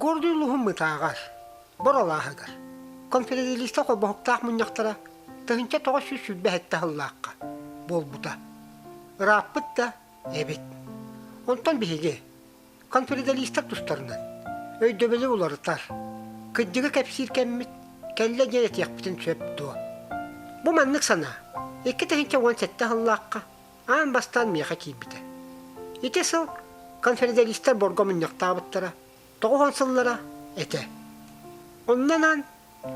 Гордый улууһун Мытааҕар, Боролааһыгар, конфедералистар холбоһуктаах мунньахтара 1927 сыллаахха буолбута. Ырааппыт да эбит. Онтон биһиги конфедералистар тустарынан өйдөбүлү уларытар, кырдьыгы кэпсиир кэммит кэллэ диэн этиэхпитин сөп дуо? Бу маннык санаа 2017 сыллаахха аан бастаан миэхэ киирбитэ. Ити сыл конфедералистар борго мунньахтаабыттара 90 сыллара этэ. Онно анаан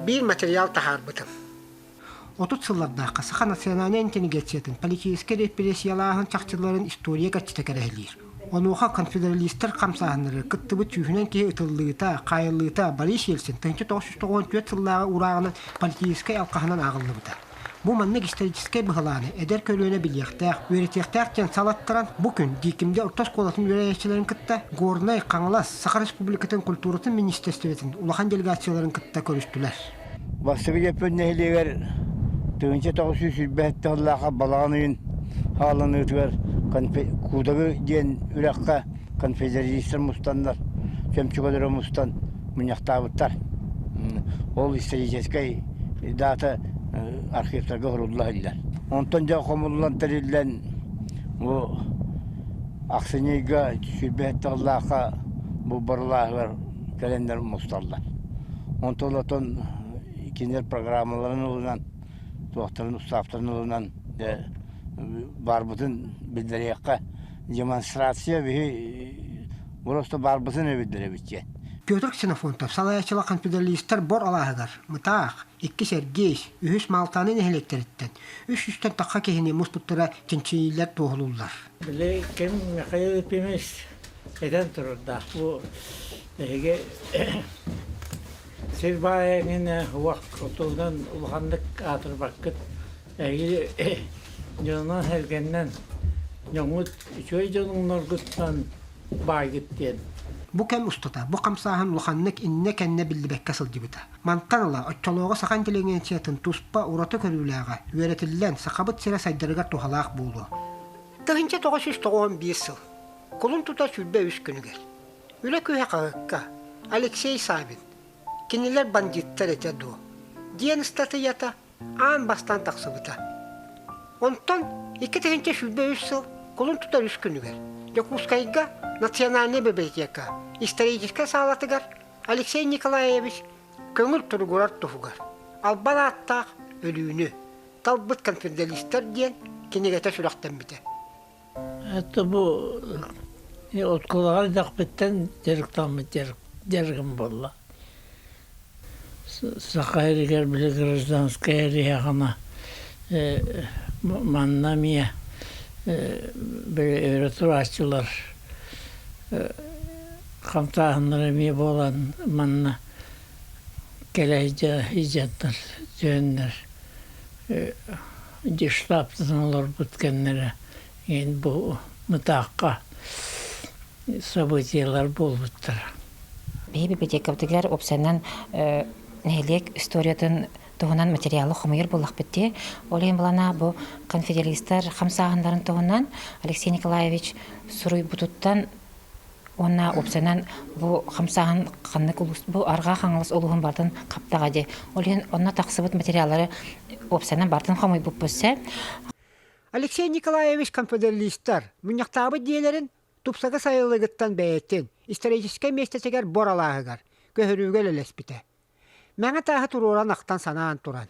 биир материал таһаарбытым. 30 сыллардаахха саха национальнай интеллигенциятын политическай репрессиялааһын чахчыларын история кэрчитэ кэрэһилиир. Онуоха конфедералистар хамсааһыннары кыттыбыт сүүһүнэн киһи ытыллыыта, хаайыллыыта Борис Ельцин 1994 сыллааҕы урааҕынан политическай алхаһынан ааҕыллыбыта. Бу маннык историческай быһылааны эдэр көлүөнэ билиэхтээх, үөрэтиэхтээх диэн салаттаран, бу күн Дьиикимдэ орто оскуолатын үөрэнээччилэрин кытта Горнай, Хаҥалас, Саха Республикатын культуратын министерствотын улахан делегацияларын кытта көрүстүлэр. Бастакы Дьөппөн нэһилиэгэр 1927 сыллаахха балаҕан ыйын хааланыытыгар Куудагы диэн үрэххэ конфедералистар мустаннар, чөмчөкөлөрө мустан мунньахтаабыттар. Ол историческай дата архивтарга сурулла сылдьар. Онтон дьэ хомуллан тэриллэн бу ахсынньыга 27 сыллаахха бу Барылааһыгар кэлэннэр мусталлар. Онтон отон кинилэр программаларын ылынан, туохтарын устааптарын ылынан баарбытын биллэриэххэ демонстрация биһи просто баарбытын эбиллэрэбит диэн. Петр Ксенофонтов салайааччылар конфедералистар бор алааһыгар Мытаах, Иккис Эргиэс, Үһүс Маалтааны нэһилиэктэриттэн үс сүүстэн тахха киһини муспуттара чинчийиилэр туоһулууллар. Били ким Михаил Ефимович этэн турардаах бу эһиги сир баайа эҥинэ уох отуунан улаханнык аатырбаккыт эһиги дьонунан-сэргэннэн дьоҥҥут үчүгэй дьонуҥноргуттан баайгыт диэн. Бу кэм устата бу хамсааһын улаханнык иннэ-кэннэ биллибэккэ сылдьыбыта. Мантан ыла оччолооҕу саха интеллигенциятын туспа ураты көрүүлээҕэ үөрэтиллэн Сахабыт сирэ сайдарыгар туһалаах буолуо. 1991 сыл кулун тута 23 күнүгэр Үлэ күүһэ хаһыакка Алексей Савин «Кинилэр бандьыыттар этэ дуо?» диэн ыстатыйата аан бастаан тахсыбыта. Онтон 2023 сыл кулун тутар үс күнүгэр Дьокуускайга Национальнай библиотека историческай саалатыгар Алексей Николаевич көҥүл туругурар туһугар албан ааттаах өлүүнү талбыт конфиденциалистар диэн кинигэтэ сүрэхтэммитэ. Это бу оскуолаҕа эрдэхпиттэн дьарыктаммыт дьарыгым буолла. Саха сиригэр били гражданскай эриэхэҕинэ манна эмиэ били өрө турааччылар хамсааһыннара эмиэ буолан манна кэлэ сылдьаннар түһэннэр штабтан олорбут кэмнэрэ бу Мытаахха событиелар буолбуттара. Биһи библиотекабытыгар уопсайынан нэһилиэк историятын туһунан материалы хомуйар буоллахпыт дии. Ол иһин булана бу конфедералистар хамсааһыннарын туһунан Алексей Николаевич суруйбутуттан уонна уопсайынан бу хамсааһын ханнык улуус бу Арҕаа Хаҥалас улууһун барытын хаптаҕа дии. Ол иһин онно тахсыбыт материаллары уопсайынан барытын хомуйбуппут сөп. Алексей Николаевич конфедералистар мунньахтаабыт дьиэлэрин тупсаҕа сайылыгыттан бэйэтин историческай миэстэтигэр бор алааһыгар көһөрүүгэ үлэлэспитэ. Мэҥэ тааһы туруоран ахтан санаан туран,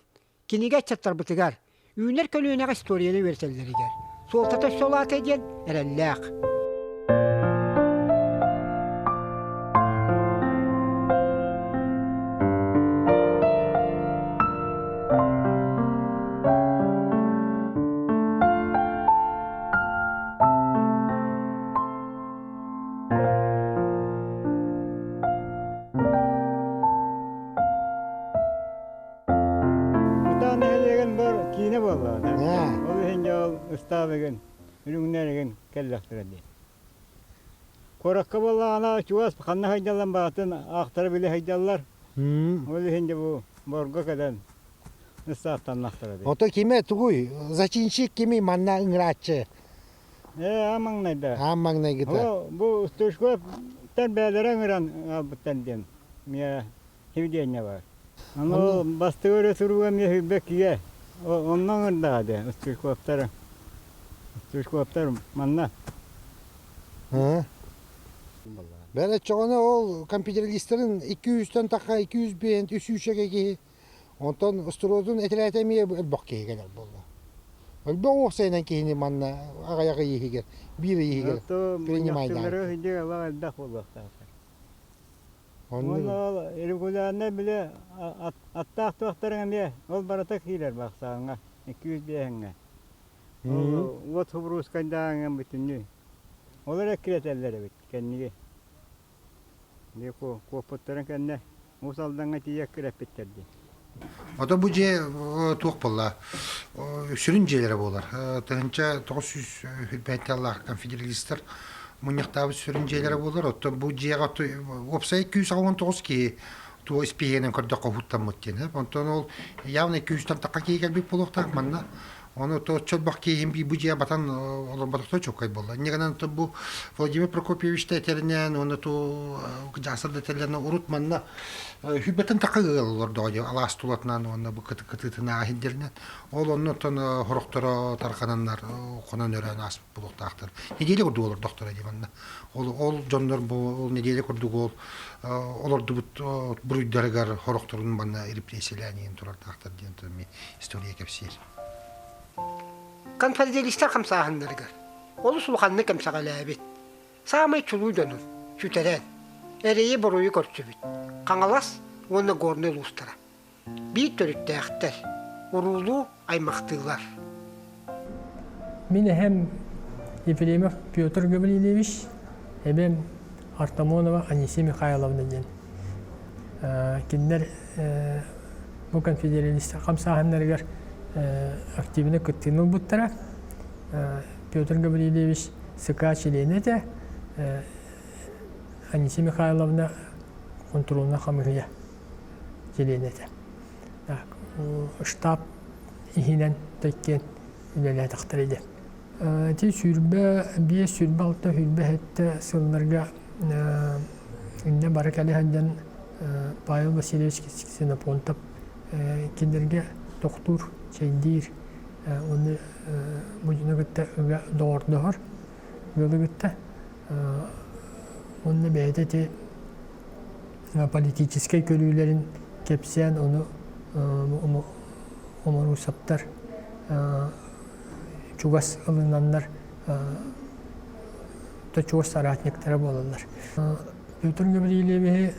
кинигэ ыччаттарбытыгар, үүнэр көлүөнэҕэ историяны үөрэтэллэригэр суолтата өссө улаатыа диэн эрэллээх. Мытаан нэһилиэгин бар киинэ буолла. Ол иһин дьэ ол ыстаабыгын, үрүҥнэригин кэллэхтэрэ дии. Куоракка буоллаҕына чугас ханна сылдьаллан баҕатын аахтара билэ сылдьаллар. Ол иһин дьэ бу борго кэлэн ыстааптаннахтара дии. Ото киме тугуй? Зачинщик кими манна ыҥырааччы? Ээ, аан маҥнайда. Аан маҥнайгыта. Бу Стручков Стручковтар бэйэлэрэ ыҥыран аҕалбыттар диэн миэ сибидиэнньэ баар. Аны бастакы өрө турууга эмиэ сүүрбэккигэ онно ыҥырдаҕа дии Стручковтары. Стручковтар манна. Бэл оччоҕуна ол компьютеристарын 200-тэн тахха 205 300 киһи Онтон устуруотун этэрээтэ эмиэ элбэх киһи кэлэр буолла. Элбэх уопсайынан киһини манна аҕыйах ый иһигэр, биир ый иһигэр принимайдаан. элбэх буолуохтаахтар. Онно ол регулярно бile аттаах туохтарыҥ эмиэ ол барыта киирэр бахсааҥҥа 205-ҥэ. Ол уот хубуруускайдааҥҥа бүтүннүү. Ол эрэ эккирэтэллэр эбит кэнниги. Куоппуттарын кэннэ Уус Алдаҥҥа тиийэ эккирэппиттэр дии. Ото бу дьиэ туох буолла? Сүрүн дьиэлэрэ буолар. 1905 аллаах конфедералистар мунньахтаабыт сүрүн дьиэлэрэ буолар. Оттон бу дьиэҕэ уопсай 289 киһи туох испииһэгинэн көрдөххө уһуттаммыт диэн. Онтон ол явно 200-тан тахха киһи кэлбит буолуохтаах манна. Ону то чолбох киһим бу дьиэ батан олорботохто чоккай буолла. Инньэ гынан бу Владимир Прокопьевич да этэринэн уонна ту Жаасыр да этэллэринэн урут манна хүббэтин тақа ыал олордоҕо дии алаас тулатынан уонна бу кытыытынааҕы сирдэринэн. Ол оннуттан хорохторо тарҕананнар хонон өрөөн ааспыт буолуохтаахтар. Неделя курдук олордохторо дии манна. Ол ол дьоннор бу ол неделя курдук ол олордубут буруйдарыгар хорохторун манна репрессиялээн иһин турардаахтар диэн история кэпсиир. Конфедералистар хамсааһыннарыгар олус улаханнык эмсэҕэлээбит, саамай чулуу дьонун сүтэрэн, эрэйи-буруйу көрсүбүт Хаҥалас уонна Горнай улуустара биир төрүттээхтэр, уруулуу аймахтыылар. Мин эһэм Ефремов Петр Гаврильевич, эбэм Артамонова Анисия Михайловна диэн. Кинилэр бу конфедералистар хамсааһыннарыгар активно кыттыыны ылбыттара. Петр Гаврильевич СК чилиэнэ этэ, Анисия Михайловна хонтуруолунай хамыыһыйа чилиэнэ этэ. Штаб иһинэн тэккиэн үлэлээтэхтэрэ диэн. Ити 25, 26, 27 сылларга иннэ бары кэлэ сылдьан Павел Васильевич Ксенофонтов кинилэргэ тохтуур, чэйдиир, уонна бу дьону кытта ыга доҕордоһор ыалы кытта. Уонна бэйэтэ ити политическай көрүүлэрин кэпсээн ону Оморуусаптар чугас ылынаннар чугас соратниктара буолаллар. Петр Гаврильевиһи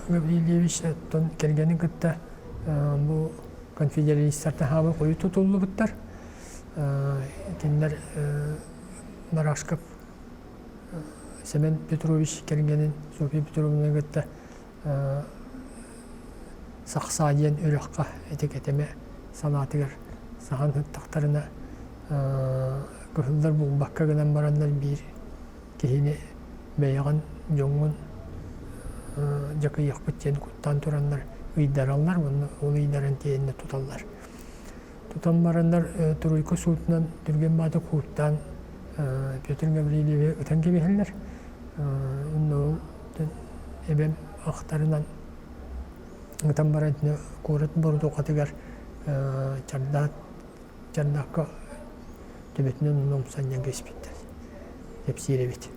Гаврильевич оттон кэргэнин кытта бу конфедералистартан хааман хойут тутуллубуттар. Кинилэр Барашков Семен Петрович кэргэнин Софья Петровна кытта Сахсаа диэн үрэххэ ити кэтэмэ салаатыгар саһан сыттахтарына кыһыллар булбакка гынан бараннар биир киһини бэйэҕин дьоҥҥун дьакыйыахпыт диэн куттаан тураннар ыйдараллар уонна ол ыйдаран тиэйэннэр туталлар. Тутан бараннар Туруйка суутунан түргэн баата кууттаан Петр Гаврильевиһы ытан кэбиһэллэр. Онно ол эбэм ахтарынан ытан баран куорат бородуукатыгар чардаат чардаакка төбөтүнэн онно умсанньан кэспиттэр кэпсиир эбит.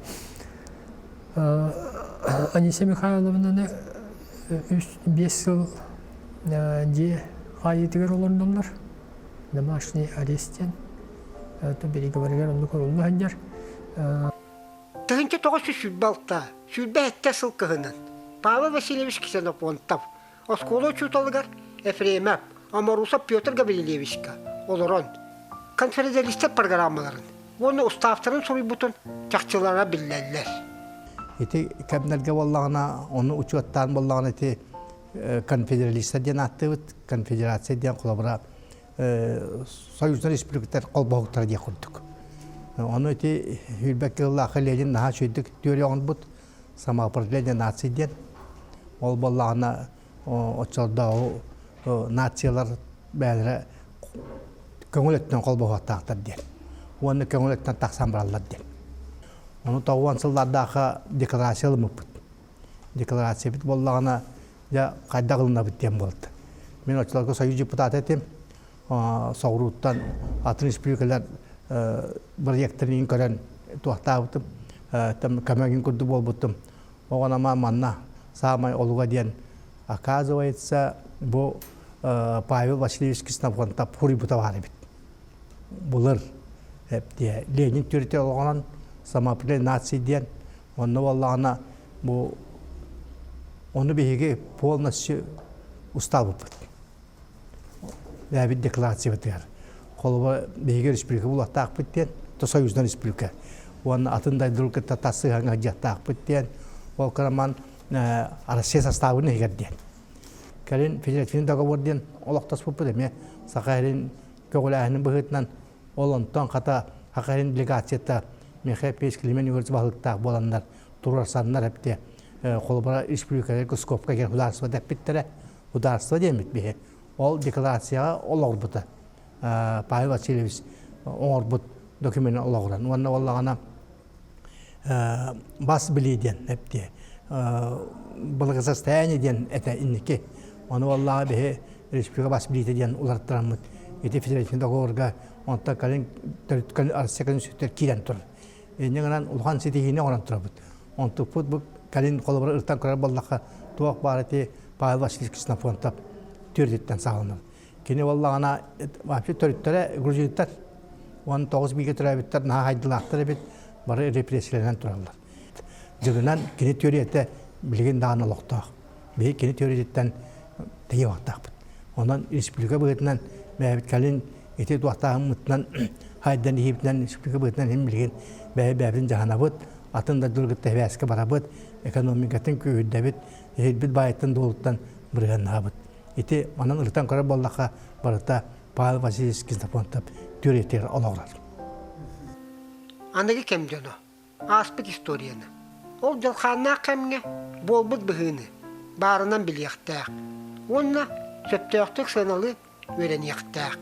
Анисия Михайловнаны үс биэс сыл дьиэ хаайыытыгар олордоллор. Домашний арест диэн. Переговорыгар оннук орулла сылдьар. 1926 27 сыл кыһынын Павел Васильевич Ксенофонтов оскуола учууталыгар Ефремов Аморусов Петр Гаврильевичка олорон конфедералистар программаларын уонна устаавтарын суруйбутун чахчылара биллэллэр. Ити кэмнэргэ буоллаҕына, ону учуоттаан буоллаҕына ити конфедералистар диэн ааттыыбыт. Конфедерация диэн холобура союздар республикалар холбоһуктара диэх курдук. Ону ити сүүрбэккэ сыллаахха Ленин наһаа үчүгэйдик түөрэ оҥорбут самоопределение нации диэн. Ол буоллаҕына оччолордооҕу нациялар бэйэлэрэ көҥүл өттүнэн холбоһуохтаахтар диэн. Уонна көҥүл өттүнэн тахсан бараллар диэн. Ону тоҕуон сыллардаахха декларация ылыммыппыт. Декларациябыт буоллаҕына, дьэ, хайдах ылынабыт диэн буолта. Мин оччолорго Союз депутата этим. Соҕурууттан атын республикалар бырайыактарын көрөн туохтаабытым, көмөгүн курдук буолбутум. Оҕонама манна саамай олуга диэн оказывается бу Павел Васильевич Ксенофонтов хуруйбута баар эбит. Былыр Ленин төрүтэ олоҕунан самоопределение нации диэн онно буоллаҕына бу ону биһиги полностью устаабыппыт. Бэйэбит декларациябытыгар. Холобура, биһиги республика булуохтаахпыт диэн, то союзнай республика. Уонна атын дойдулары кытта тас сыһыаҥҥа сылдьыахтаахпыт диэн, ол кыраман Россия составын иһигэр диэн. Кэлин федеративный договор диэн олохтоспуппут эмиэ Саха сирин көҕүлээһинин быһыытынан ол онтон хата Саха сирин делегацията Михаил Петрович Климент Егорович баһылыктаах буоланнар туруорсаннар эптиэ холобура республикаларга скобка государство дэппиттэрэ государство диэммит биһи ол декларацияҕа олоҕурбута Павел Васильевич оҥорбут докумена олоҕуран уонна буоллаҕына бас билии диэн эптиэ благосостояние диэн этэ инники ону буоллаҕа биһи республика бас билиитэ диэн уларыттараммыт ити федеративный договорга онтон кэлин Россия конституция киирэн турар инньэ гынан улахан ситиһиини оҥорон турабыт онтукпут бу кэлин холобура ыртан көрөр буоллахха туох баар ити Павел Васильевич Ксенофонтов төрүтүттэн саҕаланар Кини буоллаҕына вообще төрүттэрэ грузиттар. 19 бииргэ төрөөбүттэр наһаа хайдылаахтар эбит, бары репрессиялэнэн тураллар. Дьыгынан кини түөрүйэтэ билигин даҕаны олохтоох. Биһи кини түөрүйэтиттэн тэйиэ бахтаахпыт. Онон республика быһыытынан бэйэбит кэлин ити туохтааһыммытынан хайдан иһиибитинэн республика быһыытынан иһин билигин бэйэ бэйэбитин дьаһанабыт, атын дойдулары кытта сибээскэ барабыт, экономикатын күүһүрдэбит, иһирбит баайыттан-дуолуттан бырыһыаннаһабыт. Ити манан ырытан көрөр буоллахха, барыта Павел Васильевич Ксенофонтов түөрүйэтигэр олоҕурар. Аныгы кэм дьоно ааспыт историяны, ол дьалхааннаах кэмҥэ буолбут быһыыны баарынан билиэхтээх уонна сөптөөхтүк сыаналыы үөрэниэхтээх.